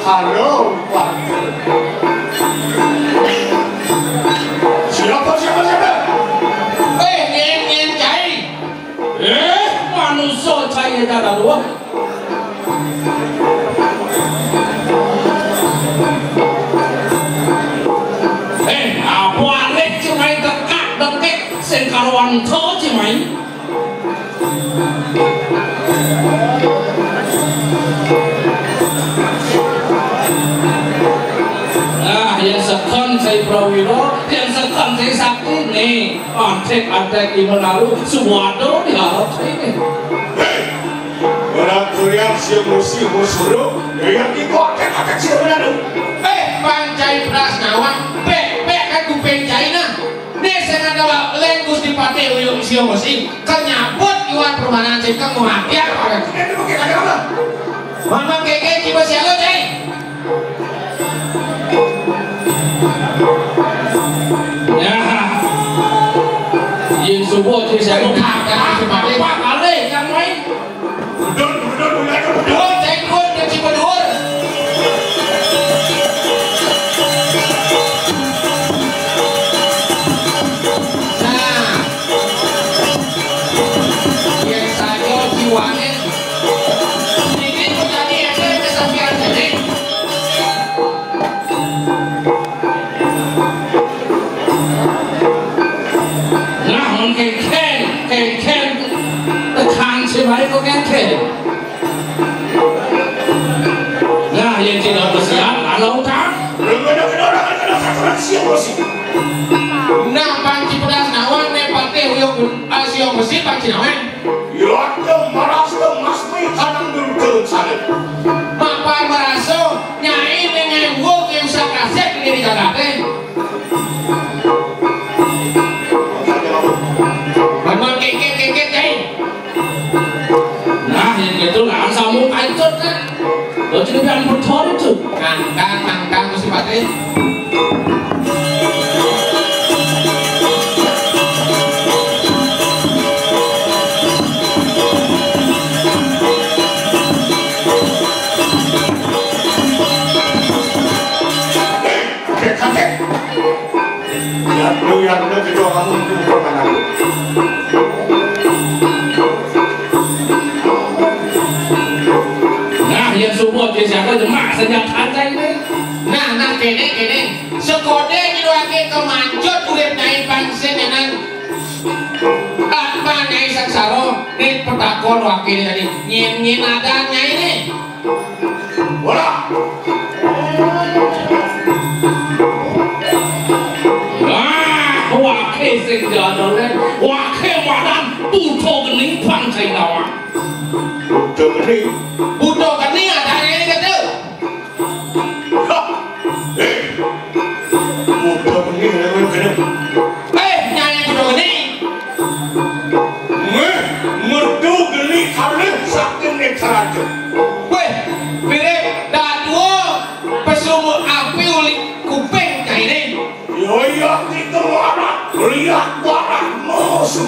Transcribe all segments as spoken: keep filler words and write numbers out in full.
Halo, Pak. Siapa, siapa, siapa? Eh, nyén, nyén, cai. Eh, manusa cai ada dua. Eh, apa alih cemai tekak dekek sing karuan to cemai? Nah, yang sekon saya prawira, yang sekon saya sakti nih. Antek-antek di menalu, suwada diharap ini. Hei, ora kurian sia musi musuru, yang iku antek-antek sia menalu. Eh, pancai beras ngawang, pek, pek kan kuping China. Nih, sing ada leng Gusti Patih Uyung Sia Musi, kenyabut iwak permainan sing kemu hati apa? Ini pakai kata apa? Mama keke coba siapa, Cai? Ya. Yen subuh, Cai, siapa? Apa kali yang main? Bedul, bedul, bedul, bedul. Bedul, cai bedul, cai bedul. Nah. Yen saja jiwane. Iki kok tadi ente kesampean dene. Nah, mun kengken, kengken tekan sing bae kok kengken. Nah, yen tidak bersiap, ana utang. Nah, panci pedas nawang nek patih uyuk, ah, siung besi panci nawang. Yo, tem maras tem mas mi kanang dulu turun salib. Mapan maraso, nyai ning ewu ing sakasek diri jagate. Memang kengket-kengket, Cai. Nah, yang gitu lah, samu kancur kan. Lo jadi biar motor itu. Kangkang, kangkang, Gusti Patih. Kakek, kakek. Yadno, yadno, kita kamu itu bukan anakku. Nah, yang semua dia siapa jemak sejak santai ini. Nah, nah, kene, kene. Sekode nyeruake kemancut urip nyai pangsenganan. Apa nyai sangsara, nek petakon wake tadi. Nyen-nyen ada nyai ne. Ora. Wah, wake sing jadone, wake madan buta geni pangsengawan. Buta geni. Buta geni ada nyai ne kete. Hah. Eh. Buta geni, geni. Eh, nyai buta geni. Meh, metu geni kalih saking Netraja. Weh, mirip dadua pesumuk api uli kuping nyaine. Yo, iya, kita marah, lihat barah musuh.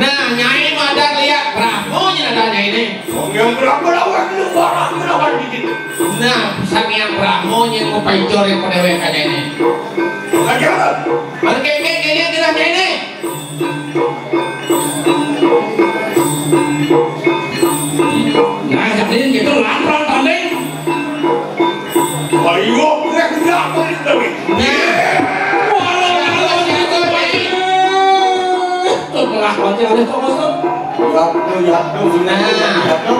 Nah, nyai madan lihat Brahma nyen ada nyaine. Wong yang berapa lawan lu barah melawan dikit. Nah, sang yang Brahma nyen mau paicor yang pada wek nyaine. Aja. Oke, oke, oke, lihat tidak nyaine. Nah, jadi gitu, lampran tanding. Ayo, gerak, gerak, apa ini, Dawi? Walau, walau, gitu, Pak. Tuh, pelah, Pak, ya, ada kok, Mas, tuh. Yadno, yadno, nah. Yadno.